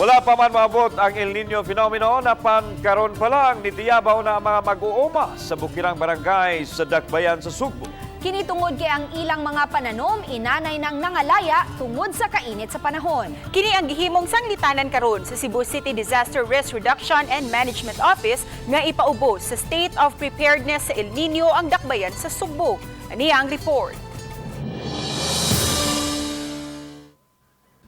Wala pa man maabot ang El Nino phenomenon, apan karon pa lang nitiyabaw na ang mga mag-uuma sa bukirang barangay sa Dakbayan sa Sugbo. Kini tungod kay ang ilang mga pananom inanay ng nangalaya tungod sa kainit sa panahon. Kini ang gihimong sanglitanan karon sa Cebu City Disaster Risk Reduction and Management Office nga ipaubos sa state of preparedness sa El Nino ang Dakbayan sa Sugbo. Aniya ang report.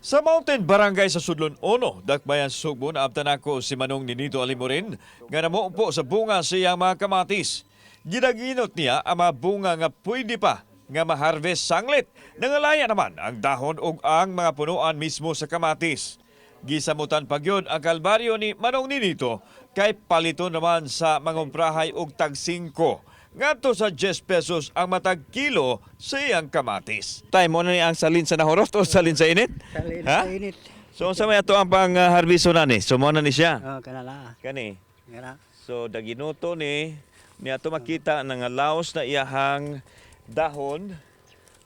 Sa Mountain Barangay sa Sudlon 1, Dakbayan sa Sugbo, naabtan ako si Manong Ninito Alimorin nga namupo sa bunga sa iyang mga kamatis. Ginaginot niya ang mga bunga nga pwede pa nga maharvest sanglit. Nangalaya naman ang dahon ug ang mga punuan mismo sa kamatis. Gisamutan pa gyud ang kalbaryo ni Manong Ninito kay palito naman sa mangumprahay og tag 5 ngadto sa 10 pesos ang matag kilo sa iyang kamatis. Tay mo na ni ang salin sa nahurot o salin sa init? Salin Ha? sa init. So unsa may ato ang pang harvest na ni? So mo na ni siya. Oh, kanala. Kani. Kana. So daginuto ni ni ato makita nga laos na iyahang dahon.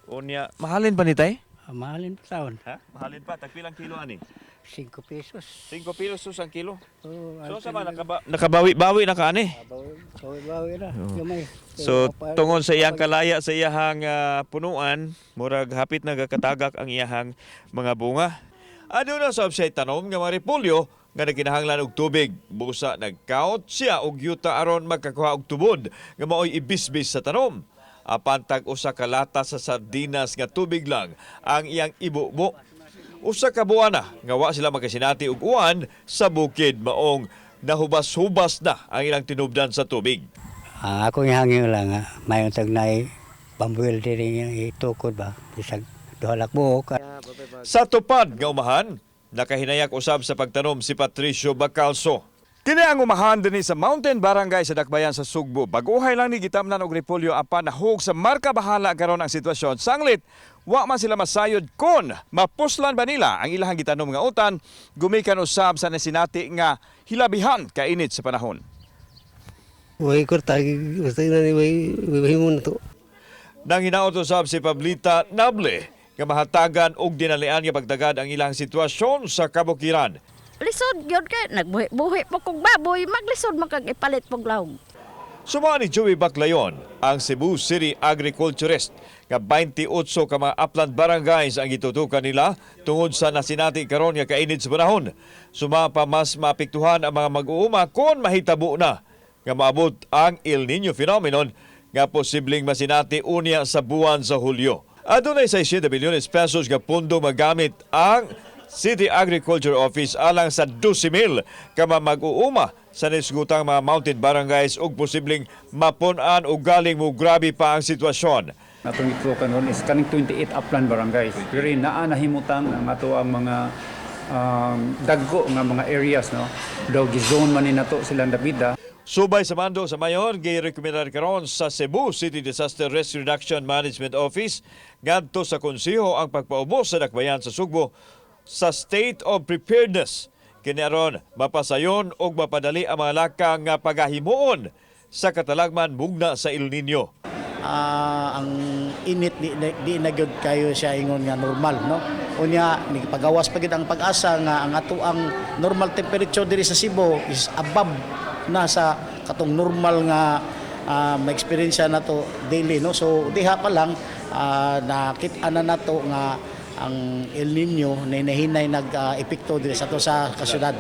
Unya, mahalin pa ni tay? Ah, mahalin pa taon. Ha? Mahalin pa tag pilang kilo ani? 5 pesos. 5 pesos ang kilo. Oh, So sa man nakabawi-bawi na ka ani. Bawi, bawi na. Gamay. So tungod sa iyang kalaya sa iyahang punuan, murag hapit nagakatagak ang iyahang mga bunga. Aduna sa siya'y tanom nga mga repolyo nga nagkinahanglan og tubig. Busa nagkaot siya og yuta aron magkakuha og tubod nga maoy ibisbis sa tanom. Apan tag usa ka lata sa sardinas nga tubig lang ang iyang ibubo. Usa ka buwana nga wa sila makasinati og uwan sa bukid, maong nahubas-hubas na ang ilang tinubdan sa tubig. Ah, ako yung hangyo lang. Mayon tag nay pambuil diri nga itukod ba. Bisag duha lak buok. Sa tupad nga umahan, nakahinayak usab sa pagtanom si Patricio Bacalso. Kini ang umahan dinhi sa Mountain Barangay sa Dakbayan sa Sugbo. Baguhay lang ni gitamnan og repolyo apan nahug sa marka bahala karon ang sitwasyon. Sanglit, wa man sila masayod kon mapuslan ba nila ang ilahang gitanom nga utan gumikan usab sa nasinati nga hilabihan kainit sa panahon. Way kurta, basta na ni way way mo na to. Nang hinaot usab si Pablita Nable nga mahatagan og dinalian nga pagtagad ang ilang sitwasyon sa kabukiran. Lisod gyud kay nagbuhi-buhi po kog baboy, maglisod man kag ipalit pog lahog. Suma ni Joey Baclayon, ang Cebu City Agriculturist, nga 28 ka mga upland barangays ang gitutukan nila tungod sa nasinati karon nga kainit sa panahon. Suma pa mas maapektuhan ang mga mag-uuma kon mahitabo na nga maabot ang El Nino phenomenon nga posibleng masinati unya sa buwan sa Hulyo. Adunay 6 bilyones pesos nga pondo magamit ang City Agriculture Office alang sa 12,000 ka mga mag-uuma sa nisgutang mga mountain barangays ug posibleng mapun-an og galing mo grabe pa ang sitwasyon. Atong gitutukan ron is kaning 28 upland barangays. Pero naa nahimutang ang ato ang mga dagko nga mga areas, no. Daw gi-zone man ni nato silang dabida. Subay sa mando sa mayor, girekomendar karon sa Cebu City Disaster Risk Reduction Management Office ngadto sa konseho ang pagpaubos sa Dakbayan sa Sugbo sa state of preparedness. Kini aron mapasayon ug mapadali ang mga lakang nga pagahimuon sa katalagman mugna sa El Nino. Ang init di na gyud kayo siya ingon nga normal, no? Unya nagpagawas pa gyud ang pag-asa nga ang ato ang normal temperature diri sa Cebu is above na sa katong normal nga ma-experience nato daily, no? So diha pa lang nakit-an na nato nga ang El Nino na hinahinay nag-epekto diri sa ato sa kasyudad.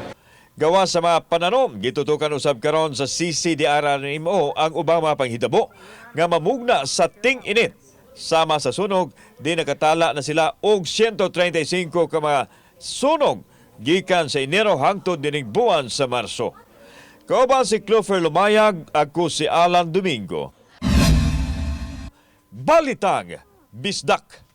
Gawa sa mga pananom, gitutukan usab karon sa CCDRRMO ang ubang mga panghitabo nga mamugna sa ting-init. Sama sa sunog, di nakatala na sila og 135 ka mga sunog gikan sa Enero hangtod dining buwan sa Marso. Kauban si Clover Lumayag, ako si Alan Domingo. Balitang Bisdak.